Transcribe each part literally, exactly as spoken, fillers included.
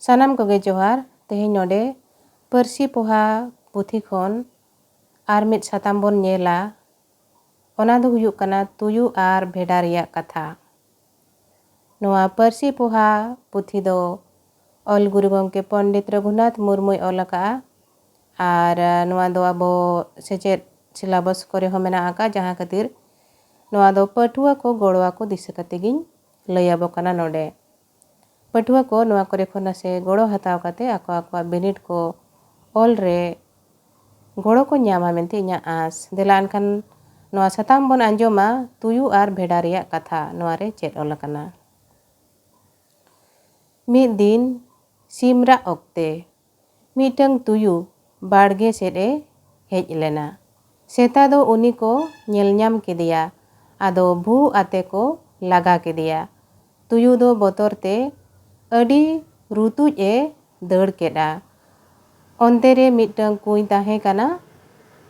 ᱥᱟᱱᱟᱢ ᱠᱚᱜᱮ ᱡᱚᱦᱟᱨ᱾ ᱛᱮᱦᱮᱧ ᱱᱚᱰᱮ ᱯᱟᱹᱨᱥᱤ ᱯᱚᱦᱟ ᱯᱩᱛᱷᱤ ᱠᱷᱚᱱ ᱟᱨ ᱢᱤᱫ ᱥᱟᱛᱟᱢ ᱵᱚᱱ ᱧᱮᱞᱟ᱾ ᱚᱱᱟ ᱫᱚ ᱦᱩᱭᱩᱜ ᱠᱟᱱᱟ ᱛᱩᱭᱩ ᱟᱨ ᱵᱷᱮᱰᱟ ᱨᱮᱭᱟᱜ ᱠᱟᱛᱷᱟ᱾ ᱱᱚᱣᱟ ᱯᱟᱹᱨᱥᱤ ᱯᱚᱦᱟ ᱯᱩᱛᱷᱤ ᱫᱚ ᱚᱞ ᱜᱩᱨᱩ ᱜᱚᱢᱠᱮ ᱯᱚᱱᱰᱤᱛ ᱨᱚᱜᱷᱩᱱᱟᱛᱷ ᱢᱩᱨᱢᱩᱭ ᱚᱞ ᱟᱠᱟᱫᱼᱟ᱾ ᱟᱨ ᱱᱚᱣᱟ ᱫᱚ ᱟᱵᱚ ᱥᱮᱪᱮᱫ ᱥᱤᱞᱟᱵᱚᱥ ᱠᱚᱨᱮ ᱦᱚᱸ ᱢᱮᱱᱟᱜ ᱟᱠᱟᱫ, ᱡᱟᱦᱟᱸ ᱠᱷᱟᱹᱛᱤᱨ ᱱᱚᱣᱟ ᱫᱚ ᱯᱟᱹᱴᱷᱩᱣᱟᱹ ᱠᱚ ᱜᱚᱲᱚ ᱟᱠᱚ ᱫᱤᱥᱟᱹ ᱠᱟᱛᱮ ᱜᱤᱧ ᱞᱟᱹᱭ ᱟᱵᱚ ᱠᱟᱱᱟ ᱱᱚᱰᱮ᱾ ᱯᱟᱹᱴᱷᱩᱣᱟᱹ ᱠᱚ ᱱᱚᱣᱟ ᱠᱚᱨᱮ ᱠᱷᱚᱱ ᱱᱟᱥᱮ ᱜᱚᱲᱚ ᱦᱟᱛᱟᱣ ᱠᱟᱛᱮ ᱟᱠᱚ ᱟᱠᱚᱣᱟᱜ ᱵᱤᱱᱤᱰ ᱠᱚ ᱚᱞ ᱨᱮ ᱜᱚᱲᱚ ᱠᱚ ᱧᱟᱢᱟ ᱢᱮᱱᱛᱮ ᱤᱧᱟᱹᱜ ᱟᱸᱥ᱾ ᱫᱮᱞᱟ ᱮᱱᱠᱷᱟᱱ ᱱᱚᱣᱟ ᱥᱟᱛᱟᱢ ᱵᱚᱱ ᱟᱸᱡᱚᱢᱟ, ᱛᱩᱭᱩ ᱟᱨ ᱵᱷᱮᱰᱟ ᱨᱮᱭᱟᱜ ᱠᱟᱛᱷᱟ᱾ ᱱᱚᱣᱟ ᱨᱮ ᱪᱮᱫ ᱚᱞ ᱟᱠᱟᱱᱟ? ᱢᱤᱫ ᱫᱤᱱ ᱥᱤᱢ ᱨᱟᱜ ᱚᱠᱛᱮ ᱢᱤᱫᱴᱟᱝ ᱛᱩᱭᱩ ᱵᱟᱲᱜᱮ ᱥᱮᱫ ᱮ ᱦᱮᱡ ᱞᱮᱱᱟ᱾ ᱥᱮᱛᱟ ᱫᱚ ᱩᱱᱤ ᱠᱚ ᱧᱮᱞ ᱧᱟᱢ ᱠᱮᱫᱮᱭᱟ᱾ ᱟᱫᱚ ᱵᱷᱩ ᱟᱛᱮ ᱠᱚ ᱞᱟᱜᱟ ᱠᱮᱫᱮᱭᱟ᱾ ᱛᱩᱭᱩ ᱫᱚ ᱵᱚᱛᱚᱨ ᱛᱮ ᱟᱹᱰᱤ ᱨᱩᱛᱩᱡ ᱮ ᱫᱟᱹᱲ ᱠᱮᱫᱼᱟ᱾ ᱚᱱᱛᱮ ᱨᱮ ᱢᱤᱫᱴᱟᱝ ᱠᱩᱸᱭ ᱛᱟᱦᱮᱸ ᱠᱟᱱᱟ᱾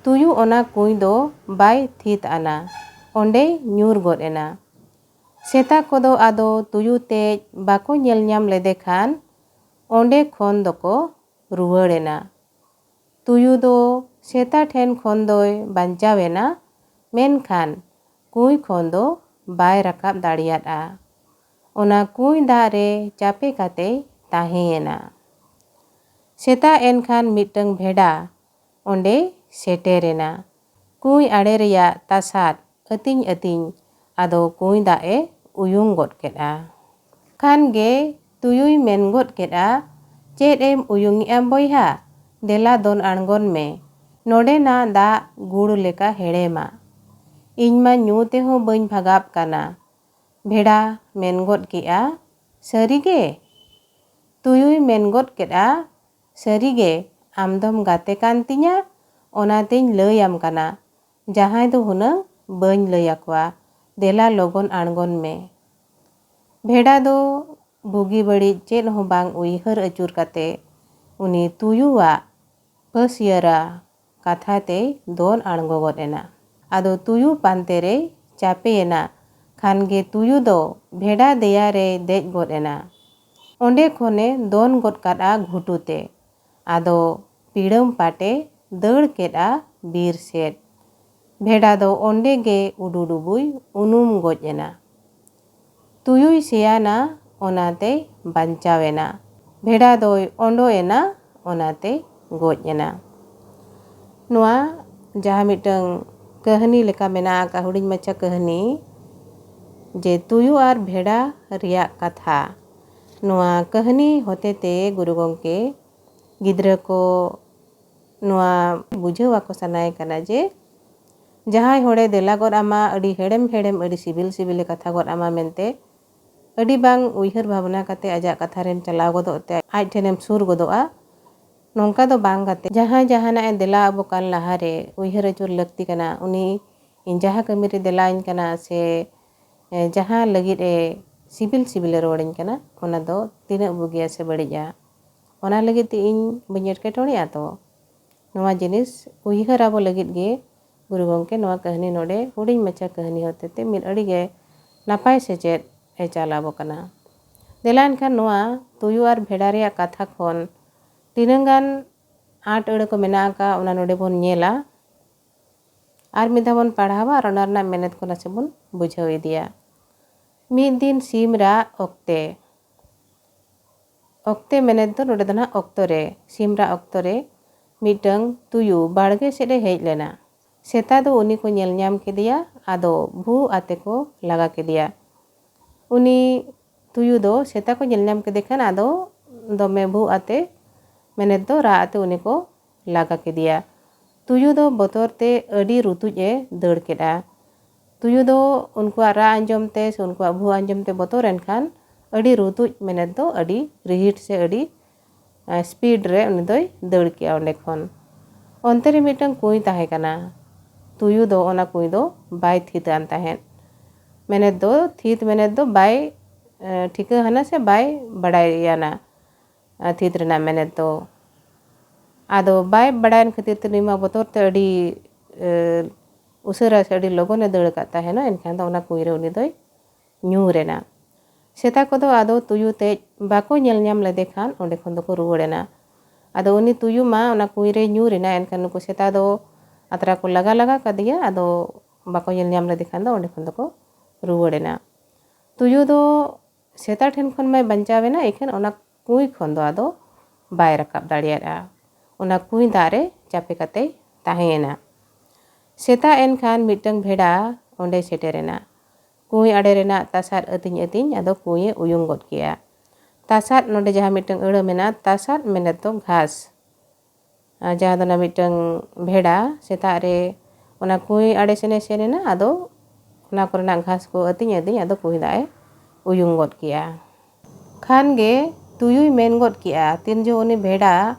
ᱛᱩᱭᱩ ᱚᱱᱟ ᱠᱩᱸᱭ ᱫᱚ ᱵᱟᱭ ᱛᱷᱤᱛ ᱟᱱᱟ, ᱚᱸᱰᱮᱭ ᱧᱩᱨ ᱜᱚᱫ ᱮᱱᱟ᱾ ᱥᱮᱛᱟ ᱠᱚᱫᱚ ᱟᱫᱚ ᱛᱩᱭᱩ ᱛᱮᱡ ᱵᱟᱠᱚ ᱧᱮᱞ ᱧᱟᱢ ᱞᱮᱫᱮ ᱠᱷᱟᱱ ᱚᱸᱰᱮ ᱠᱷᱚᱱ ᱫᱚᱠᱚ ᱨᱩᱣᱟᱹᱲ ᱮᱱᱟ᱾ ᱛᱩᱭᱩ ᱫᱚ ᱥᱮᱛᱟ ᱴᱷᱮᱱ ᱠᱷᱚᱱ ᱫᱚᱭ ᱵᱟᱧᱪᱟᱣ ᱮᱱᱟ, ᱢᱮᱱᱠᱷᱟᱱ ᱠᱩᱸᱭ ᱠᱷᱚᱱ ᱫᱚ ᱵᱟᱭ ᱨᱟᱠᱟᱵ ᱫᱟᱲᱮᱭᱟᱫᱼᱟ᱾ ᱚᱱᱟ ᱠᱩᱸᱭ ᱫᱟᱜ ᱨᱮ ᱪᱟᱯᱮ ᱠᱟᱛᱮᱭ ᱛᱟᱦᱮᱸᱭᱮᱱᱟ᱾ ᱥᱮᱛᱟᱜ ᱮᱱᱠᱷᱟᱱ ᱢᱤᱫᱴᱟᱝ ᱵᱷᱮᱰᱟ ᱚᱸᱰᱮᱭ ᱥᱮᱴᱮᱨᱮᱱᱟ᱾ ᱠᱩᱸᱭ ᱟᱲᱮ ᱨᱮᱭᱟᱜ ᱛᱟᱥᱟᱫ ᱟᱹᱛᱤᱧ ᱟᱹᱛᱤᱧ ᱟᱫᱚ ᱠᱩᱸᱭ ᱫᱟᱜ ᱮ ᱩᱭᱩᱝ ᱜᱚᱫ ᱠᱮᱫᱼᱟ᱾ ᱠᱷᱟᱱ ᱜᱮ ᱛᱩᱭᱩᱭ ᱢᱮᱱ ᱜᱚᱫ ᱠᱮᱫᱼᱟ, "ᱪᱮᱫ ᱮᱢ ᱩᱭᱩᱝᱮᱜᱼᱟ ᱵᱚᱭᱦᱟ? ᱫᱮᱞᱟ ᱫᱚᱱ ᱟᱬᱜᱚᱱ ᱢᱮ᱾ ᱱᱚᱰᱮᱱᱟᱜ ᱫᱟᱜ ᱜᱩᱲ ᱞᱮᱠᱟ ᱦᱮᱲᱮᱢᱟ᱾ ᱤᱧ ᱢᱟ ᱧᱩ ᱛᱮᱦᱚᱸ ᱵᱟᱹᱧ ᱵᱷᱟᱜᱟᱵ ᱠᱟᱱᱟ᱾" ᱵᱷᱮᱰᱟ ᱢᱮᱱ ᱜᱚᱫ ᱠᱮᱫᱼᱟ, "ᱥᱟᱹᱨᱤ ᱜᱮ?" ᱛᱩᱭᱩᱭ ᱢᱮᱱ ᱜᱚᱫ ᱠᱮᱫᱼᱟ, "ᱥᱟᱹᱨᱤ ᱜᱮ, ᱟᱢ ᱫᱚᱢ ᱜᱟᱛᱮ ᱠᱟᱱ ᱛᱤᱧᱟ, ᱚᱱᱟᱛᱮᱧ ᱞᱟᱹᱭ ᱟᱢ ᱠᱟᱱᱟ᱾ ᱡᱟᱦᱟᱸᱭ ᱫᱚ ᱦᱩᱱᱟᱹᱝ ᱵᱟᱹᱧ ᱞᱟᱹᱭ ᱟᱠᱚᱣᱟ᱾ ᱫᱮᱞᱟ ᱞᱚᱜᱚᱱ ᱟᱬᱜᱚᱱ ᱢᱮ᱾" ᱵᱷᱮᱰᱟ ᱫᱚ ᱵᱩᱜᱤ ᱵᱟᱹᱲᱤᱡ ᱪᱮᱫ ᱦᱚᱸ ᱵᱟᱝ ᱩᱭᱦᱟᱹᱨ ᱟᱹᱪᱩᱨ ᱠᱟᱛᱮ ᱩᱱᱤ ᱛᱩᱭᱩᱣᱟᱜ ᱯᱟᱹᱥᱭᱟᱹᱨᱟ ᱠᱟᱛᱷᱟ ᱛᱮᱭ ᱫᱚᱱ ᱟᱬᱜᱚ ᱜᱚᱫ ᱮᱱᱟ᱾ ᱟᱫᱚ ᱛᱩᱭᱩ ᱯᱟᱱᱛᱮ ᱨᱮᱭ ᱪᱟᱯᱮᱭᱮᱱᱟ᱾ ᱠᱷᱟᱱ ᱜᱮ ᱛᱩᱭᱩ ᱫᱚ ᱵᱷᱮᱰᱟ ᱫᱮᱭᱟ ᱨᱮᱭ ᱫᱮᱡ ᱜᱚᱫ ᱮᱱᱟ᱾ ᱚᱸᱰᱮ ᱠᱷᱚᱱᱮ ᱫᱚᱱ ᱜᱚᱫ ᱠᱟᱫᱼᱟ ᱜᱷᱩᱴᱩ ᱛᱮ᱾ ᱟᱫᱚ ᱯᱤᱲᱟᱹᱢ ᱯᱟᱴᱮ ᱫᱟᱹᱲ ᱠᱮᱫᱼᱟ ᱵᱤᱨ ᱥᱮᱫ᱾ ᱵᱷᱮᱰᱟ ᱫᱚ ᱚᱸᱰᱮ ᱜᱮ ᱩᱰᱩᱰᱩᱵᱩᱭ ᱩᱱᱩᱢ ᱜᱚᱡ ᱮᱱᱟ᱾ ᱛᱩᱭᱩᱭ ᱥᱮᱭᱟᱱᱟ, ᱚᱱᱟᱛᱮᱭ ᱵᱟᱧᱪᱟᱣ ᱮᱱᱟ᱾ ᱵᱷᱮᱰᱟ ᱫᱚᱭ ᱚᱸᱰᱚ ᱮᱱᱟ, ᱚᱱᱟᱛᱮᱭ ᱜᱚᱡ ᱮᱱᱟ᱾ ᱱᱚᱣᱟ ᱡᱟᱦᱟᱸ ᱢᱤᱫᱴᱟᱝ ᱠᱟᱹᱦᱱᱤ ᱞᱮᱠᱟ ᱢᱮᱱᱟᱜ ᱟᱠᱟᱫ, ᱦᱩᱰᱤᱧ ᱢᱟᱪᱷᱟ ᱠᱟᱹᱦᱱᱤ, ᱡᱮ ᱛᱩᱭᱩ ᱟᱨ ᱵᱷᱮᱰᱟ ᱨᱮᱭᱟᱜ ᱠᱟᱛᱷᱟ, ᱱᱚᱣᱟ ᱠᱟᱹᱦᱱᱤ ᱦᱚᱛᱮᱛᱮ ᱜᱩᱨᱩ ᱜᱚᱢᱠᱮ ᱜᱤᱫᱽᱨᱟᱹ ᱠᱚ ᱱᱚᱣᱟ ᱵᱩᱡᱷᱟᱹᱣ ᱟᱠᱚ ᱥᱟᱱᱟᱭᱮ ᱠᱟᱱᱟ ᱡᱮ ᱡᱟᱦᱟᱸᱭ ᱦᱚᱲᱮ ᱫᱮᱞᱟ ᱜᱚᱫ ᱟᱢᱟ, ᱟᱹᱰᱤ ᱦᱮᱲᱮᱢ ᱦᱮᱲᱮᱢ, ᱟᱹᱰᱤ ᱥᱤᱵᱤᱞ ᱥᱤᱵᱤᱞᱮ ᱠᱟᱛᱷᱟ ᱜᱚᱫ ᱟᱢᱟ ᱢᱮᱱᱛᱮ, ᱟᱹᱰᱤ ᱵᱟᱝ ᱩᱭᱦᱟᱹᱨ ᱵᱷᱟᱵᱽᱱᱟ ᱠᱟᱛᱮ ᱟᱡᱟᱜ ᱠᱟᱛᱷᱟ ᱨᱮᱢ ᱪᱟᱞᱟᱣ ᱜᱚᱫᱚᱜ ᱛᱮ ᱟᱡ ᱴᱷᱮᱱᱮᱢ ᱥᱩᱨ ᱜᱚᱫᱚᱜᱼᱟ᱾ ᱱᱚᱝᱠᱟ ᱫᱚ ᱵᱟᱝ ᱠᱟᱛᱮ, ᱡᱟᱦᱟᱸᱭ ᱡᱟᱦᱟᱱᱟᱜ ᱮ ᱫᱮᱞᱟ ᱟᱵᱚ ᱠᱟᱱ ᱞᱟᱦᱟᱨᱮ ᱩᱭᱦᱟᱹᱨ ᱟᱹᱪᱩᱨ ᱞᱟᱹᱠᱛᱤ ᱠᱟᱱᱟ, ᱩᱱᱤ ᱤᱧ ᱡᱟᱦᱟᱸ ᱠᱟᱹᱢᱤ ᱨᱮ ᱫᱮᱞᱟᱧ ᱠᱟᱱᱟ ᱥᱮ, ᱮ, ᱡᱟᱦᱟᱸ ᱞᱟᱹᱜᱤᱫ ᱮ ᱥᱤᱵᱤᱞ ᱥᱤᱵᱤᱞᱮ ᱨᱚᱲᱟᱹᱧ ᱠᱟᱱᱟ, ᱚᱱᱟ ᱫᱚ ᱛᱤᱱᱟᱹᱜ ᱵᱩᱜᱤᱭᱟ ᱥᱮ ᱵᱟᱹᱲᱤᱡᱼᱟ, ᱚᱱᱟ ᱞᱟᱹᱜᱤᱫ ᱛᱮ ᱤᱧ ᱵᱟᱹᱧ ᱮᱴᱠᱮᱴᱚᱬᱮᱜᱼᱟ ᱛᱚ᱾ ᱱᱚᱣᱟ ᱡᱤᱱᱤᱥ ᱩᱭᱦᱟᱹᱨ ᱟᱵᱚ ᱞᱟᱹᱜᱤᱫ ᱜᱮ ᱜᱩᱨᱩ ᱜᱚᱢᱠᱮ ᱱᱚᱣᱟ ᱠᱟᱹᱦᱱᱤ ᱱᱚᱰᱮ ᱦᱩᱰᱤᱧ ᱢᱟᱪᱷᱟ ᱠᱟᱹᱦᱱᱤ ᱦᱚᱛᱮᱛᱮ ᱢᱤᱫ ᱟᱹᱰᱤ ᱜᱮ ᱱᱟᱯᱟᱭ ᱥᱮᱪᱮᱫ ᱮ ᱪᱟᱞ ᱟᱵᱚ ᱠᱟᱱᱟ᱾ ᱫᱮᱞᱟ ᱮᱱᱠᱷᱟᱱ ᱱᱚᱣᱟ ᱛᱩᱭᱩ ᱟᱨ ᱵᱷᱮᱰᱟ ᱨᱮᱭᱟᱜ ᱠᱟᱛᱷᱟ ᱠᱷᱚᱱ ᱛᱤᱱᱟᱹᱝ ᱜᱟᱱ ᱟᱸᱴ ᱟᱹᱲᱟᱹ ᱠᱚ ᱢᱮᱱᱟᱜ ᱟᱠᱟᱫ, ᱚᱱᱟ ᱱᱚᱰᱮ ᱵᱚᱱ ᱧᱮᱞᱟ᱾ ᱟᱨ ᱢᱤᱫ ᱫᱷᱟᱣ ᱵᱚᱱ ᱯᱟᱲᱦᱟᱣᱟ ᱟᱨ ᱚᱱᱟ ᱨᱮᱱᱟᱜ ᱢᱮᱱᱮᱛ ᱠᱚ ᱱᱟᱥᱮ ᱵᱚᱱ ᱵᱩᱡᱷᱟᱹᱣ ᱤᱫᱤᱭᱟ᱾ ᱢᱤᱫ ᱫᱤᱱ ᱥᱤᱢ ᱨᱟᱜ ᱚᱠᱛᱮ, ᱚᱠᱛᱮ ᱢᱮᱱᱮᱛ ᱫᱚ ᱱᱚᱰᱮ ᱫᱚ ᱱᱟᱦᱟᱜ ᱚᱠᱛᱚ ᱨᱮ, ᱥᱤᱢ ᱨᱟᱜ ᱚᱠᱛᱚ ᱨᱮ ᱢᱤᱫᱴᱟᱝ ᱛᱩᱭᱩ ᱵᱟᱲᱜᱮ ᱥᱮᱫ ᱮ ᱦᱮᱡ ᱞᱮᱱᱟ᱾ ᱥᱮᱛᱟ ᱫᱚ ᱩᱱᱤ ᱠᱚ ᱧᱮᱞ ᱧᱟᱢ ᱠᱮᱫᱮᱭᱟ, ᱟᱫᱚ ᱵᱷᱩ ᱟᱛᱮ ᱠᱚ ᱞᱟᱜᱟ ᱠᱮᱫᱮᱭᱟ᱾ ᱩᱱᱤ ᱛᱩᱭᱩ ᱫᱚ ᱥᱮᱛᱟ ᱠᱚ ᱧᱮᱞ ᱧᱟᱢ ᱠᱮᱫᱮ ᱠᱷᱟᱱ ᱟᱫᱚ ᱫᱚᱢᱮ ᱵᱷᱩ ᱟᱛᱮ, ᱢᱮᱱᱮᱛ ᱫᱚ ᱨᱟᱜ ᱟᱛᱮ ᱩᱱᱤ ᱠᱚ ᱞᱟᱜᱟ ᱠᱮᱫᱮᱭᱟ᱾ ᱛᱩᱭᱩ ᱫᱚ ᱵᱚᱛᱚᱨ ᱛᱮ ᱟᱹᱰᱤ ᱨᱩᱛᱩᱡ ᱮ ᱫᱟᱹᱲ ᱠᱮᱫᱼᱟ᱾ ᱛᱩᱭᱩ ᱫᱚ ᱩᱱᱠᱩᱣᱟᱜ ᱨᱟᱜ ᱟᱸᱡᱚᱢ ᱛᱮ ᱥᱮ ᱩᱱᱠᱩᱣᱟᱜ ᱵᱷᱩ ᱟᱸᱡᱚᱢ ᱛᱮ ᱵᱚᱛᱚᱨ ᱮᱱ ᱠᱷᱟᱱ ᱟᱹᱰᱤ ᱨᱩᱛᱩᱡ, ᱢᱮᱱᱮᱛ ᱫᱚ ᱟᱹᱰᱤ ᱨᱤᱦᱤᱴ ᱥᱮ ᱟᱹᱰᱤ, ᱮ, ᱥᱯᱤᱰ ᱨᱮ ᱩᱱᱤ ᱫᱚᱭ ᱫᱟᱹᱲ ᱠᱮᱜᱼᱟ ᱚᱸᱰᱮ ᱠᱷᱚᱱ᱾ ᱚᱱᱛᱮ ᱨᱮ ᱢᱤᱫᱴᱟᱝ ᱠᱩᱸᱭ ᱛᱟᱦᱮᱸ ᱠᱟᱱᱟ᱾ ᱛᱩᱭᱩ ᱫᱚ ᱚᱱᱟ ᱠᱩᱸᱭ ᱫᱚ ᱵᱟᱭ ᱛᱷᱤᱛ ᱟᱱ ᱛᱟᱦᱮᱸᱫ᱾ ᱢᱮᱱᱮᱛ ᱫᱚ, ᱛᱷᱤᱛ ᱢᱮᱱᱮᱛ ᱫᱚ ᱵᱟᱭ, ᱮ, ᱴᱷᱤᱠᱟᱹ ᱦᱟᱱᱟ ᱥᱮ ᱵᱟᱭ ᱵᱟᱲᱟᱭᱟᱱᱟ, ᱮ, ᱛᱷᱤᱛ ᱨᱮᱱᱟᱜ ᱢᱮᱱᱮᱛ ᱫᱚ᱾ ᱟᱫᱚ ᱵᱟᱭ ᱵᱟᱲᱟᱭᱟᱱ ᱠᱷᱟᱹᱛᱤᱨ ᱛᱮ ᱱᱩᱭ ᱢᱟ ᱵᱚᱛᱚᱨ ᱛᱮ ᱟᱹᱰᱤ, ᱮ, ᱩᱥᱟᱹᱨᱟ ᱥᱮ ᱟᱹᱰᱤ ᱞᱚᱜᱚᱱᱮ ᱫᱟᱹᱲ ᱟᱠᱟᱫ ᱛᱟᱦᱮᱱᱟ, ᱮᱱᱠᱷᱟᱱ ᱫᱚ ᱚᱱᱟ ᱠᱩᱸᱭ ᱨᱮ ᱩᱱᱤ ᱫᱚᱭ ᱧᱩᱨ ᱮᱱᱟ᱾ ᱥᱮᱛᱟ ᱠᱚᱫᱚ ᱟᱫᱚ ᱛᱩᱭᱩ ᱛᱮᱡ ᱵᱟᱠᱚ ᱧᱮᱞ ᱧᱟᱢ ᱞᱮᱫᱮ ᱠᱷᱟᱱ ᱚᱸᱰᱮ ᱠᱷᱚᱱ ᱫᱚᱠᱚ ᱨᱩᱣᱟᱹᱲ ᱮᱱᱟ᱾ ᱟᱫᱚ ᱩᱱᱤ ᱛᱩᱭᱩ ᱢᱟ ᱚᱱᱟ ᱠᱩᱸᱭ ᱨᱮᱭ ᱧᱩᱨ ᱮᱱᱟ, ᱮᱱᱠᱷᱟᱱ ᱱᱩᱠᱩ ᱥᱮᱛᱟ ᱫᱚ ᱟᱛᱨᱟ ᱠᱚ ᱞᱟᱜᱟ ᱞᱟᱜᱟ ᱠᱟᱫᱮᱭᱟ, ᱟᱫᱚ ᱵᱟᱠᱚ ᱧᱮᱞ ᱧᱟᱢ ᱞᱮᱫᱮ ᱠᱷᱟᱱ ᱫᱚ ᱚᱸᱰᱮ ᱠᱷᱚᱱ ᱫᱚᱠᱚ ᱨᱩᱣᱟᱹᱲ ᱮᱱᱟ᱾ ᱛᱩᱭᱩ ᱫᱚ ᱥᱮᱛᱟ ᱴᱷᱮᱱ ᱠᱷᱚᱱ ᱢᱟᱭ ᱵᱟᱧᱪᱟᱣ ᱮᱱᱟ, ᱤᱠᱷᱟᱹᱱ ᱚᱱᱟ ᱠᱩᱸᱭ ᱠᱷᱚᱱ ᱫᱚ ᱟᱫᱚ ᱵᱟᱭ ᱨᱟᱠᱟᱵ ᱫᱟᱲᱮᱭᱟᱫᱼᱟ᱾ ᱚᱱᱟ ᱠᱩᱸᱭ ᱫᱟᱜ ᱨᱮ ᱪᱟᱯᱮ ᱠᱟᱛᱮᱭ ᱛᱟᱦᱮᱸᱭᱮᱱᱟ᱾ ᱥᱮᱛᱟᱜ ᱮᱱᱠᱷᱟᱱ ᱢᱤᱫᱴᱟᱝ ᱵᱷᱮᱰᱟ ᱚᱸᱰᱮ ᱥᱮᱴᱮᱨᱮᱱᱟ᱾ ᱠᱩᱸᱭ ᱟᱲᱮ ᱨᱮᱱᱟᱜ ᱛᱟᱥᱟᱫ ᱟᱹᱛᱤᱧ ᱟᱹᱛᱤᱧ ᱟᱫᱚ ᱠᱩᱸᱭᱮ ᱩᱭᱩᱝ ᱜᱚᱫ ᱠᱮᱜᱼᱟ᱾ ᱛᱟᱥᱟᱫ, ᱱᱚᱰᱮ ᱡᱟᱦᱟᱸ ᱢᱤᱫᱴᱟᱝ ᱟᱹᱲᱟᱹ ᱢᱮᱱᱟᱜᱼᱟ, ᱛᱟᱥᱟᱫ ᱢᱮᱱᱮᱫ ᱫᱚ ᱜᱷᱟᱥ᱾ ᱟᱨ ᱡᱟᱦᱟᱸ ᱫᱚ ᱚᱱᱟ ᱢᱤᱫᱴᱟᱝ ᱵᱷᱮᱰᱟ ᱥᱮᱛᱟᱜ ᱨᱮ ᱚᱱᱟ ᱠᱩᱸᱭ ᱟᱲᱮ ᱥᱮᱱᱮ ᱥᱮᱱ ᱮᱱᱟ, ᱟᱫᱚ ᱚᱱᱟ ᱠᱚᱨᱮᱱᱟᱜ ᱜᱷᱟᱥ ᱠᱚ ᱟᱹᱛᱤᱧ ᱟᱹᱛᱤᱧ ᱟᱫᱚ ᱠᱩᱸᱭ ᱫᱟᱜ ᱮ ᱩᱭᱩᱝ ᱜᱚᱫ ᱠᱮᱜᱼᱟ᱾ ᱠᱷᱟᱱ ᱜᱮ ᱛᱩᱭᱩᱭ ᱢᱮᱱ ᱜᱚᱫ ᱠᱮᱜᱼᱟ, ᱛᱤᱱ ᱡᱚᱦᱚᱜ ᱩᱱᱤ ᱵᱷᱮᱰᱟ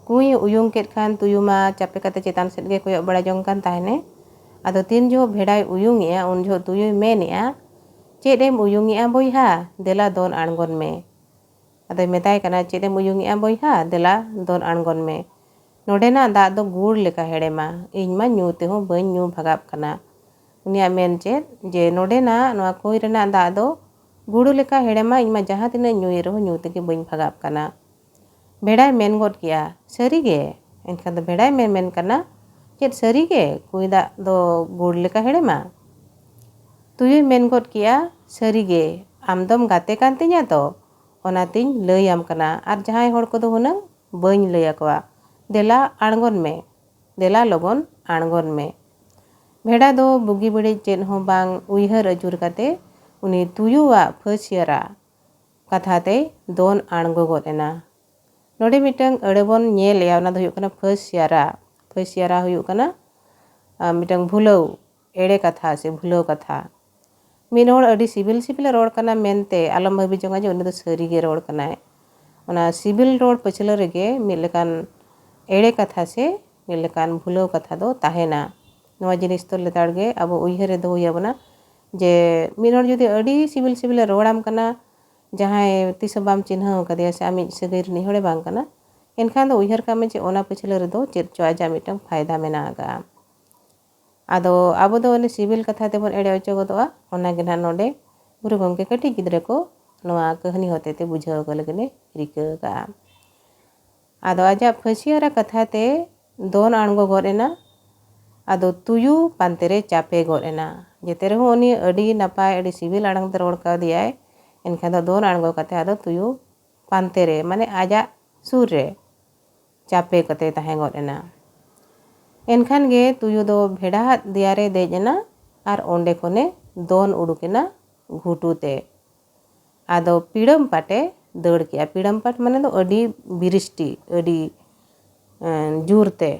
ᱠᱩᱸᱭ ᱩᱭᱩᱝ ᱠᱮᱫ ᱠᱷᱟᱱ, ᱛᱩᱭᱩ ᱢᱟ ᱪᱟᱯᱮ ᱠᱟᱛᱮ ᱪᱮᱛᱟᱱ ᱥᱮᱫ ᱜᱮ ᱠᱚᱭᱚᱜ ᱵᱟᱲᱟ ᱡᱚᱝ ᱠᱟᱱ ᱛᱟᱦᱮᱱᱮ᱾ ᱟᱫᱚ ᱛᱤᱱ ᱡᱚᱦᱚᱜ ᱵᱷᱮᱰᱟᱭ ᱩᱭᱩᱝ ᱮᱜᱼᱟ, ᱩᱱ ᱡᱚᱦᱚᱜ ᱛᱩᱭᱩᱭ ᱢᱮᱱᱮᱜᱼᱟ, "ᱪᱮᱫ ᱮᱢ ᱩᱭᱩᱝ ᱮᱜᱼᱟ ᱵᱚᱭᱦᱟ? ᱫᱮᱞᱟ ᱫᱚᱱ ᱟᱬᱜᱚᱱ ᱢᱮ᱾" ᱟᱫᱚᱭ ᱢᱮᱛᱟᱭ ᱠᱟᱱᱟ, "ᱪᱮᱫ ᱮᱢ ᱩᱭᱩᱝ ᱮᱜᱼᱟ ᱵᱚᱭᱦᱟ? ᱫᱮᱞᱟ ᱫᱚᱱ ᱟᱬᱜᱚᱱ ᱢᱮ᱾ ᱱᱚᱰᱮᱱᱟᱜ ᱫᱟᱜ ᱫᱚ ᱜᱩᱲ ᱞᱮᱠᱟ ᱦᱮᱲᱮᱢᱟ, ᱤᱧ ᱢᱟ ᱧᱩ ᱛᱮᱦᱚᱸ ᱵᱟᱹᱧ ᱧᱩ ᱵᱷᱟᱜᱟᱜ ᱠᱟᱱᱟ᱾" ᱩᱱᱤᱭᱟᱜ ᱢᱮᱱ ᱪᱮᱫ ᱡᱮ ᱱᱚᱰᱮᱱᱟᱜ ᱱᱚᱣᱟ ᱠᱩᱸᱭ ᱨᱮᱱᱟᱜ ᱫᱟᱜ ᱫᱚ ᱜᱩᱲ ᱞᱮᱠᱟ ᱦᱮᱲᱮᱢᱟ, ᱤᱧ ᱢᱟ ᱡᱟᱦᱟᱸ ᱛᱤᱱᱟᱹᱜ ᱧᱩᱭᱮᱫ ᱨᱮᱦᱚᱸ ᱧᱩ ᱛᱮᱜᱮ ᱵᱟᱹᱧ ᱵᱷᱟᱜᱟᱜ ᱠᱟᱱᱟ᱾ ᱵᱷᱮᱰᱟᱭ ᱢᱮᱱ ᱜᱚᱫ ᱠᱮᱜᱼᱟ, "ᱥᱟᱹᱨᱤ ᱜᱮ?" ᱮᱱᱠᱷᱟᱱ ᱫᱚ ᱵᱷᱮᱰᱟᱭ ᱢᱮᱱ ᱢᱮᱱ ᱠᱟᱱᱟ, "ᱪᱮᱫ ᱥᱟᱹᱨᱤ ᱜᱮ ᱠᱩᱸᱭ ᱫᱟᱜ ᱫᱚ ᱜᱩᱲ ᱞᱮᱠᱟ ᱦᱮᱲᱮᱢᱟ?" ᱛᱩᱭᱩᱭ ᱢᱮᱱ ᱜᱚᱫ ᱠᱮᱜᱼᱟ, "ᱥᱟᱹᱨᱤ ᱜᱮ, ᱟᱢ ᱫᱚᱢ ᱜᱟᱛᱮ ᱠᱟᱱ ᱛᱤᱧᱟ ᱛᱚ, ᱚᱱᱟᱛᱤᱧ ᱞᱟᱹᱭᱟᱢ ᱠᱟᱱᱟ, ᱟᱨ ᱡᱟᱦᱟᱸᱭ ᱦᱚᱲ ᱠᱚᱫᱚ ᱦᱩᱱᱟᱹᱝ ᱵᱟᱹᱧ ᱞᱟᱹᱭ ᱟᱠᱚᱣᱟ᱾ ᱫᱮᱞᱟ ᱟᱬᱜᱚᱱ ᱢᱮ, ᱫᱮᱞᱟ ᱞᱚᱜᱚᱱ ᱟᱬᱜᱚᱱ ᱢᱮ᱾" ᱵᱷᱮᱰᱟ ᱫᱚ ᱵᱩᱜᱤ ᱵᱟᱹᱲᱤᱡ ᱪᱮᱫ ᱦᱚᱸ ᱵᱟᱝ ᱩᱭᱦᱟᱹᱨ ᱟᱹᱪᱩᱨ ᱠᱟᱛᱮ ᱩᱱᱤ ᱛᱩᱭᱩᱣᱟᱜ ᱯᱷᱟᱹᱥᱭᱟᱨᱟ ᱠᱟᱛᱷᱟ ᱛᱮᱭ ᱫᱚᱱ ᱟᱬᱜᱚ ᱜᱚᱫ ᱮᱱᱟ᱾ ᱱᱚᱰᱮ ᱢᱤᱫᱴᱟᱝ ᱟᱹᱲᱟᱹ ᱵᱚᱱ ᱧᱮᱞᱮᱜᱼᱟ, ᱚᱱᱟ ᱫᱚ ᱦᱩᱭᱩᱜ ᱠᱟᱱᱟ ᱯᱷᱟᱹᱥᱭᱟᱨᱟ᱾ ᱯᱷᱟᱹᱥᱭᱟᱨᱟ ᱦᱩᱭᱩᱜ ᱠᱟᱱᱟ, ᱟᱸ, ᱢᱤᱫᱴᱟᱝ ᱵᱷᱩᱞᱟᱹᱣ, ᱮᱲᱮ ᱠᱟᱛᱷᱟ ᱥᱮ ᱵᱷᱩᱞᱟᱹᱣ ᱠᱟᱛᱷᱟ᱾ ᱢᱤᱫ ᱦᱚᱲ ᱟᱹᱰᱤ ᱥᱤᱵᱤᱞ ᱥᱤᱵᱤᱞᱮ ᱨᱚᱲ ᱠᱟᱱᱟ ᱢᱮᱱᱛᱮ ᱟᱞᱚᱢ ᱵᱷᱟᱹᱵᱤ ᱡᱚᱝᱟ ᱡᱮ ᱩᱱᱤ ᱫᱚ ᱥᱟᱹᱨᱤ ᱜᱮ ᱨᱚᱲ ᱠᱟᱱᱟᱭ᱾ ᱚᱱᱟ ᱥᱤᱵᱤᱞ ᱨᱚᱲ ᱯᱟᱹᱪᱷᱞᱟᱹ ᱨᱮᱜᱮ ᱢᱤᱫ ᱞᱮᱠᱟᱱ ᱮᱲᱮ ᱠᱟᱛᱷᱟ ᱥᱮ ᱢᱤᱫ ᱞᱮᱠᱟᱱ ᱵᱷᱩᱞᱟᱹᱣ ᱠᱟᱛᱷᱟ ᱫᱚ ᱛᱟᱦᱮᱱᱟ᱾ ᱱᱚᱣᱟ ᱡᱤᱱᱤᱥ ᱫᱚ ᱞᱮᱛᱟᱲ ᱜᱮ ᱟᱵᱚ ᱩᱭᱦᱟᱹᱨ ᱨᱮ ᱫᱚᱦᱚᱭ ᱟᱵᱚᱱᱟ ᱡᱮ ᱢᱤᱫ ᱦᱚᱲ ᱡᱩᱫᱤ ᱟᱹᱰᱤ ᱥᱤᱵᱤᱞ ᱥᱤᱵᱤᱞᱮ ᱨᱚᱲᱟᱢ ᱠᱟᱱᱟ, ᱡᱟᱦᱟᱸᱭ ᱛᱤᱥ ᱦᱚᱸ ᱵᱟᱢ ᱪᱤᱱᱦᱟᱹᱣ ᱟᱠᱟᱫᱮᱭᱟ ᱥᱮ ᱟᱢᱤᱡ ᱥᱟᱹᱜᱟᱹᱭ ᱨᱤᱱᱤᱡ ᱦᱚᱲᱮ ᱵᱟᱝ ᱠᱟᱱᱟ, ᱮᱱᱠᱷᱟᱱ ᱫᱚ ᱩᱭᱦᱟᱹᱨ ᱠᱟᱜ ᱢᱮ ᱡᱮ ᱚᱱᱟ ᱯᱟᱹᱪᱷᱞᱟᱹ ᱨᱮᱫᱚ ᱪᱮᱫ ᱪᱚ ᱟᱡᱟᱜ ᱢᱤᱫᱴᱟᱝ ᱯᱷᱟᱭᱫᱟ ᱢᱮᱱᱟᱜ ᱟᱠᱟᱫᱼᱟ᱾ ᱟᱫᱚ ᱟᱵᱚ ᱫᱚ ᱩᱱᱤ ᱥᱤᱵᱤᱞ ᱠᱟᱛᱷᱟ ᱛᱮᱵᱚᱱ ᱮᱲᱮ ᱚᱪᱚ ᱜᱚᱫᱚᱜᱼᱟ, ᱚᱱᱟ ᱜᱮ ᱱᱟᱦᱟᱜ ᱱᱚᱰᱮ ᱜᱩᱨᱩ ᱜᱚᱢᱠᱮ ᱠᱟᱹᱴᱤᱡ ᱜᱤᱫᱽᱨᱟᱹ ᱠᱚ ᱱᱚᱣᱟ ᱠᱟᱹᱦᱱᱤ ᱦᱚᱛᱮ ᱛᱮ ᱵᱩᱡᱷᱟᱹᱣ ᱟᱠᱚ ᱞᱟᱹᱜᱤᱫ ᱮ ᱨᱤᱠᱟᱹ ᱟᱠᱟᱫᱼᱟ᱾ ᱟᱫᱚ ᱟᱡᱟᱜ ᱯᱷᱟᱹᱥᱤ ᱟᱨᱟᱜ ᱠᱟᱛᱷᱟ ᱛᱮ ᱫᱚᱱ ᱟᱬᱜᱚ ᱜᱚᱫ ᱮᱱᱟ᱾ ᱟᱫᱚ ᱛᱩᱭᱩ ᱯᱟᱱᱛᱮ ᱨᱮ ᱪᱟᱯᱮ ᱜᱚᱫ ᱮᱱᱟ᱾ ᱡᱮᱛᱮ ᱨᱮᱦᱚᱸ ᱩᱱᱤ ᱟᱹᱰᱤ ᱱᱟᱯᱟᱭ, ᱟᱹᱰᱤ ᱥᱤᱵᱤᱞ ᱟᱲᱟᱝ ᱛᱮ ᱨᱚᱲ ᱠᱟᱣᱫᱮᱭᱟᱭ, ᱮᱱᱠᱷᱟᱱ ᱫᱚ ᱫᱚᱱ ᱟᱬᱜᱚ ᱠᱟᱛᱮ ᱟᱫᱚ ᱛᱩᱭᱩ ᱯᱟᱱᱛᱮ ᱨᱮ, ᱢᱟᱱᱮ ᱟᱡᱟᱜ ᱥᱩᱨ ᱨᱮ ᱪᱟᱯᱮ ᱠᱟᱛᱮ ᱛᱟᱦᱮᱸ ᱜᱚᱫ ᱮᱱᱟ᱾ ᱮᱱᱠᱷᱟᱱ ᱜᱮ ᱛᱩᱭᱩ ᱫᱚ ᱵᱷᱮᱰᱟᱣᱟᱜ ᱫᱮᱭᱟ ᱨᱮ ᱫᱮᱡ ᱮᱱᱟ ᱟᱨ ᱚᱸᱰᱮ ᱠᱷᱚᱱᱮ ᱫᱚᱱ ᱩᱰᱩᱠ ᱮᱱᱟ ᱜᱷᱩᱴᱩ ᱛᱮ᱾ ᱟᱫᱚ ᱯᱤᱲᱟᱹᱢ ᱯᱟᱴᱮ ᱫᱟᱹᱲ ᱠᱮᱜᱼᱟ᱾ ᱯᱤᱲᱟᱹᱢ ᱯᱟᱴ ᱢᱟᱱᱮ ᱫᱚ ᱟᱹᱰᱤ ᱵᱤᱨᱤᱥᱴᱤ, ᱟᱹᱰᱤ, ᱮᱸ, ᱡᱳᱨ ᱛᱮ᱾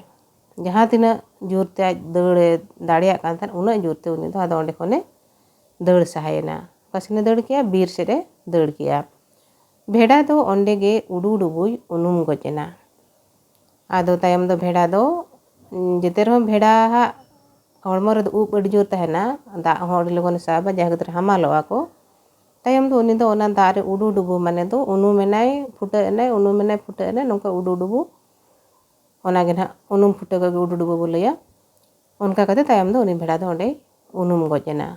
ᱡᱟᱦᱟᱸ ᱛᱤᱱᱟᱹᱜ ᱡᱳᱨ ᱛᱮ ᱟᱡ ᱫᱟᱹᱲᱮ ᱫᱟᱲᱮᱭᱟᱜ ᱠᱟᱱ ᱛᱟᱦᱮᱸᱫ, ᱩᱱᱟᱹᱜ ᱡᱳᱨ ᱛᱮ ᱩᱱᱤ ᱫᱚ ᱟᱫᱚ ᱚᱸᱰᱮ ᱠᱷᱚᱱᱮ ᱫᱟᱹᱲ ᱥᱟᱦᱟᱭᱮᱱᱟ᱾ ᱚᱠᱟ ᱥᱮᱱᱮ ᱫᱟᱹᱲ ᱠᱮᱜᱼᱟ? ᱵᱤᱨ ᱥᱮᱫ ᱮ ᱫᱟᱹᱲ ᱠᱮᱜᱼᱟ᱾ ᱵᱷᱮᱰᱟ ᱫᱚ ᱚᱸᱰᱮ ᱜᱮ ᱩᱰᱩ ᱰᱩᱵᱩᱭ ᱩᱱᱩᱢ ᱜᱚᱡ ᱮᱱᱟ᱾ ᱟᱫᱚ ᱛᱟᱭᱚᱢ ᱫᱚ ᱵᱷᱮᱰᱟ ᱫᱚ, ᱩᱸ, ᱡᱮᱛᱮ ᱨᱮᱦᱚᱸ ᱵᱷᱮᱰᱟ ᱦᱟᱜ ᱦᱚᱲᱢᱚ ᱨᱮᱫᱚ ᱩᱵ ᱟᱹᱰᱤ ᱡᱳᱨ ᱛᱟᱦᱮᱱᱟ, ᱫᱟᱜ ᱦᱚᱸ ᱟᱹᱰᱤ ᱞᱚᱜᱚᱱᱮ ᱥᱟᱵᱟ, ᱡᱟᱦᱟᱸ ᱠᱷᱟᱹᱛᱤᱨ ᱦᱟᱢᱟᱞᱚᱜᱼᱟ ᱠᱚ᱾ ᱛᱟᱭᱚᱢ ᱫᱚ ᱩᱱᱤ ᱫᱚ ᱚᱱᱟ ᱫᱟᱜ ᱨᱮ ᱩᱰᱩ ᱰᱩᱵᱩ, ᱢᱟᱱᱮ ᱫᱚ ᱩᱱᱩᱢ ᱮᱱᱟᱭ, ᱯᱷᱩᱴᱟᱹᱜ ᱮᱱᱟᱭ, ᱩᱱᱩᱢ ᱮᱱᱟᱭ, ᱯᱷᱩᱴᱟᱹᱜ ᱮᱱᱟᱭ, ᱱᱚᱝᱠᱟ ᱩᱰᱩ ᱰᱩᱵᱩ, ᱚᱱᱟ ᱜᱮ ᱱᱟᱦᱟᱜ ᱩᱱᱩᱢ ᱯᱷᱩᱴᱟᱹᱜ ᱜᱮ ᱩᱰᱩ ᱰᱩᱵᱩ ᱵᱚ ᱞᱟᱹᱭᱟ᱾ ᱚᱱᱠᱟ ᱠᱟᱛᱮ ᱛᱟᱭᱚᱢ ᱫᱚ ᱩᱱᱤ ᱵᱷᱮᱰᱟ ᱫᱚ ᱚᱸᱰᱮᱭ ᱩᱱᱩᱢ ᱜᱚᱡ ᱮᱱᱟ᱾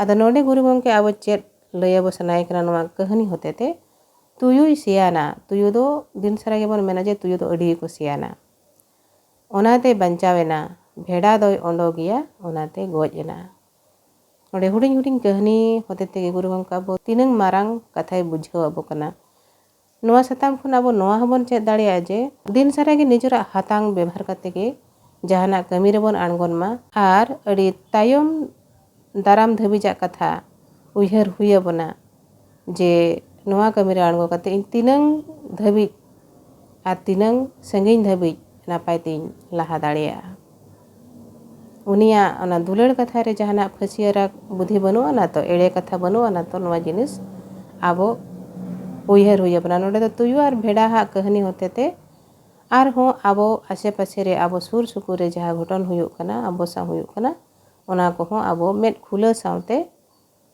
ᱟᱫᱚ ᱱᱚᱰᱮ ᱜᱩᱨᱩ ᱜᱚᱢᱠᱮ ᱟᱵᱚ ᱪᱮᱫ ᱞᱟᱹᱭ ᱟᱵᱚ ᱥᱟᱱᱟᱭᱮ ᱠᱟᱱᱟ ᱱᱚᱣᱟ ᱠᱟᱹᱦᱱᱤ ᱦᱚᱛᱮ ᱛᱮ? ᱛᱩᱭᱩᱭ ᱥᱮᱭᱟᱱᱟ᱾ ᱛᱩᱭᱩ ᱫᱚ ᱫᱤᱱ ᱥᱟᱨᱟ ᱜᱮᱵᱚᱱ ᱢᱮᱱᱟ ᱡᱮ ᱛᱩᱭᱩ ᱫᱚ ᱟᱹᱰᱤ ᱜᱮᱠᱚ ᱥᱮᱭᱟᱱᱟ᱾ ᱚᱱᱟᱛᱮ ᱵᱟᱧᱪᱟᱣ ᱮᱱᱟ, ᱵᱷᱮᱰᱟ ᱫᱚᱭ ᱚᱰᱚᱠ ᱮᱭᱟ, ᱚᱱᱟᱛᱮ ᱜᱚᱡ ᱮᱱᱟ᱾ ᱱᱚᱰᱮ ᱦᱩᱰᱤᱧ ᱦᱩᱰᱤᱧ ᱠᱟᱹᱦᱱᱤ ᱦᱚᱛᱮ ᱛᱮᱜᱮ ᱜᱩᱨᱩ ᱜᱚᱢᱠᱮ ᱟᱵᱚ ᱛᱤᱱᱟᱹᱝ ᱢᱟᱨᱟᱝ ᱠᱟᱛᱷᱟᱭ ᱵᱩᱡᱷᱟᱹᱣ ᱟᱵᱚ ᱠᱟᱱᱟ᱾ ᱱᱚᱣᱟ ᱥᱟᱛᱟᱢ ᱠᱷᱚᱱ ᱟᱵᱚ ᱱᱚᱣᱟ ᱦᱚᱸᱵᱚᱱ ᱪᱮᱫ ᱫᱟᱲᱮᱭᱟᱜᱼᱟ ᱡᱮ ᱫᱤᱱ ᱥᱟᱨᱟ ᱜᱮ ᱱᱤᱡᱮᱨᱟᱜ ᱦᱟᱛᱟᱝ ᱵᱮᱵᱷᱟᱨ ᱠᱟᱛᱮ ᱜᱮ ᱡᱟᱦᱟᱱᱟᱜ ᱠᱟᱹᱢᱤ ᱨᱮᱵᱚᱱ ᱟᱬᱜᱚᱱ ᱢᱟ ᱟᱨ ᱟᱹᱰᱤ ᱛᱟᱭᱚᱢ ᱫᱟᱨᱟᱢ ᱫᱷᱟᱹᱵᱤᱡᱟᱜ ᱠᱟᱛᱷᱟ ᱩᱭᱦᱟᱹᱨ ᱦᱩᱭ ᱟᱵᱚᱱᱟ ᱡᱮ ᱱᱚᱣᱟ ᱠᱟᱹᱢᱤ ᱨᱮ ᱟᱬᱜᱚ ᱠᱟᱛᱮ ᱤᱧ ᱛᱤᱱᱟᱹᱝ ᱫᱷᱟᱹᱵᱤᱡ ᱟᱨ ᱛᱤᱱᱟᱹᱝ ᱥᱟᱺᱜᱤᱧ ᱫᱷᱟᱹᱵᱤᱡ ᱱᱟᱯᱟᱭ ᱛᱤᱧ ᱞᱟᱦᱟ ᱫᱟᱲᱮᱭᱟᱜᱼᱟ᱾ ᱩᱱᱤᱭᱟᱜ ᱚᱱᱟ ᱫᱩᱞᱟᱹᱲ ᱠᱟᱛᱷᱟ ᱨᱮ ᱡᱟᱦᱟᱱᱟᱜ ᱯᱷᱟᱹᱥᱤ ᱟᱨᱟᱜ ᱵᱩᱫᱷᱤ ᱵᱟᱹᱱᱩᱜ ᱟᱱᱟ ᱛᱚ, ᱮᱲᱮ ᱠᱟᱛᱷᱟ ᱵᱟᱹᱱᱩᱜ ᱟᱱᱟ ᱛᱚ, ᱱᱚᱣᱟ ᱡᱤᱱᱤᱥ ᱟᱵᱚ ᱩᱭᱦᱟᱹᱨ ᱦᱩᱭ ᱟᱵᱚᱱᱟ᱾ ᱱᱚᱰᱮ ᱫᱚ ᱛᱩᱭᱩ ᱟᱨ ᱵᱷᱮᱰᱟ ᱦᱟᱜ ᱠᱟᱹᱦᱱᱤ ᱦᱚᱛᱮ ᱛᱮ ᱟᱨᱦᱚᱸ ᱟᱵᱚ ᱟᱥᱮ ᱯᱟᱥᱮ ᱨᱮ, ᱟᱵᱚ ᱥᱩᱨ ᱥᱩᱯᱩᱨ ᱨᱮ ᱡᱟᱦᱟᱸ ᱜᱷᱚᱴᱚᱱ ᱦᱩᱭᱩᱜ ᱠᱟᱱᱟ, ᱟᱵᱚ ᱥᱟᱶ ᱦᱩᱭᱩᱜ ᱠᱟᱱᱟ, ᱚᱱᱟ ᱠᱚᱦᱚᱸ ᱟᱵᱚ ᱢᱮᱫ ᱠᱷᱩᱞᱟᱹᱣ ᱥᱟᱶᱛᱮ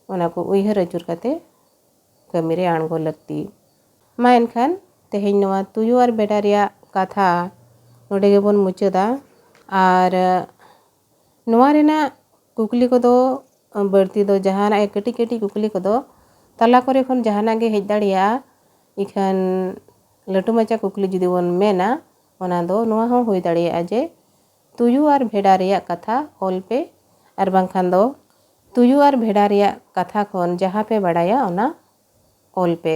ᱚᱱᱟ ᱠᱚ ᱩᱭᱦᱟᱹᱨ ᱟᱹᱪᱩᱨ ᱠᱟᱛᱮ ᱠᱟᱹᱢᱤ ᱨᱮ ᱟᱬᱜᱚ ᱞᱟᱹᱠᱛᱤ᱾ ᱢᱟ ᱮᱱᱠᱷᱟᱱ ᱛᱮᱦᱮᱧ ᱱᱚᱣᱟ ᱛᱩᱭᱩ ᱟᱨ ᱵᱷᱮᱰᱟ ᱨᱮᱭᱟᱜ ᱠᱟᱛᱷᱟ ᱱᱚᱰᱮ ᱜᱮᱵᱚᱱ ᱢᱩᱪᱟᱹᱫᱟ᱾ ᱟᱨ ᱱᱚᱣᱟ ᱨᱮᱱᱟᱜ ᱠᱩᱠᱞᱤ ᱠᱚᱫᱚ ᱵᱟᱹᱲᱛᱤ ᱫᱚ ᱡᱟᱦᱟᱱᱟᱜ ᱜᱮ ᱠᱟᱹᱴᱤᱡ ᱠᱟᱹᱴᱤᱡ ᱠᱩᱠᱞᱤ ᱠᱚᱫᱚ ᱛᱟᱞᱟ ᱠᱚᱨᱮ ᱠᱷᱚᱱ ᱡᱟᱦᱟᱱᱟᱜ ᱜᱮ ᱦᱮᱡ ᱫᱟᱲᱮᱭᱟᱜᱼᱟ᱾ ᱤᱠᱷᱟᱹᱱ ᱞᱟᱹᱴᱩ ᱢᱟᱪᱷᱟ ᱠᱩᱠᱞᱤ ᱡᱩᱫᱤ ᱵᱚᱱ ᱢᱮᱱᱟ, ᱚᱱᱟ ᱫᱚ ᱱᱚᱣᱟ ᱦᱚᱸ ᱦᱩᱭ ᱫᱟᱲᱮᱭᱟᱜᱼᱟ ᱡᱮ ᱛᱩᱭᱩ ᱟᱨ ᱵᱷᱮᱰᱟ ᱨᱮᱭᱟᱜ ᱠᱟᱛᱷᱟ ᱚᱞ ᱯᱮ, ᱟᱨ ᱵᱟᱝᱠᱷᱟᱱ ᱫᱚ ᱛᱩᱭᱩ ᱟᱨ ᱵᱷᱮᱰᱟ ᱨᱮᱭᱟᱜ ᱠᱟᱛᱷᱟ ᱠᱷᱚᱱ ᱡᱟᱦᱟᱸ ᱯᱮ ᱵᱟᱲᱟᱭᱟ ᱚᱱᱟ ᱚᱞ ᱯᱮ᱾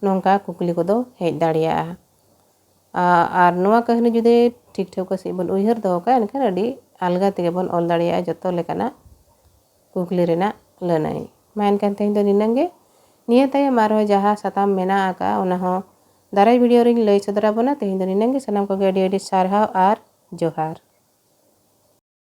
ᱱᱚᱝᱠᱟ ᱠᱩᱠᱞᱤ ᱠᱚᱫᱚ ᱦᱮᱡ ᱫᱟᱲᱮᱭᱟᱜᱼᱟ᱾ ᱟ-, ᱟᱨ ᱱᱚᱣᱟ ᱠᱟᱹᱦᱱᱤ ᱡᱩᱫᱤ ᱴᱷᱤᱠ ᱴᱷᱟᱹᱣᱠᱟᱹ ᱥᱟᱺᱦᱤᱡ ᱵᱚᱱ ᱩᱭᱦᱟᱹᱨ ᱫᱚᱦᱚ ᱠᱟᱜᱼᱟ, ᱮᱱᱠᱷᱟᱱ ᱟᱹᱰᱤ ᱟᱞᱜᱟ ᱛᱮᱜᱮ ᱵᱚᱱ ᱚᱞ ᱫᱟᱲᱮᱭᱟᱜᱼᱟ ᱡᱚᱛᱚ ᱞᱮᱠᱟᱱᱟᱜ ᱠᱩᱠᱞᱤ ᱨᱮᱱᱟᱜ ᱞᱟᱹᱱᱟᱹᱭ᱾ ᱢᱟ ᱮᱱᱠᱷᱟᱱ ᱛᱮᱦᱮᱧ ᱫᱚ ᱱᱤᱱᱟᱹᱝ ᱜᱮ᱾ ᱱᱤᱭᱟᱹ ᱛᱟᱭᱚᱢ ᱟᱨᱦᱚᱸ ᱡᱟᱦᱟᱸ ᱥᱟᱛᱟᱢ ᱢᱮᱱᱟᱜ ᱟᱠᱟᱫᱼᱟ, ᱚᱱᱟ ᱦᱚᱸ ᱫᱟᱨᱟᱭ video ᱨᱤᱧ ᱞᱟᱹᱭ ᱥᱚᱫᱚᱨ ᱟᱵᱚᱱᱟ᱾ ᱛᱮᱦᱮᱧ ᱫᱚ ᱱᱤᱱᱟᱹᱝ ᱜᱮ᱾ ᱥᱟᱱᱟᱢ ᱠᱚᱜᱮ ᱟᱹᱰᱤ ᱟᱹᱰᱤ ᱥᱟᱨᱦᱟᱣ ᱟᱨ ᱡᱚᱦᱟᱨ᱾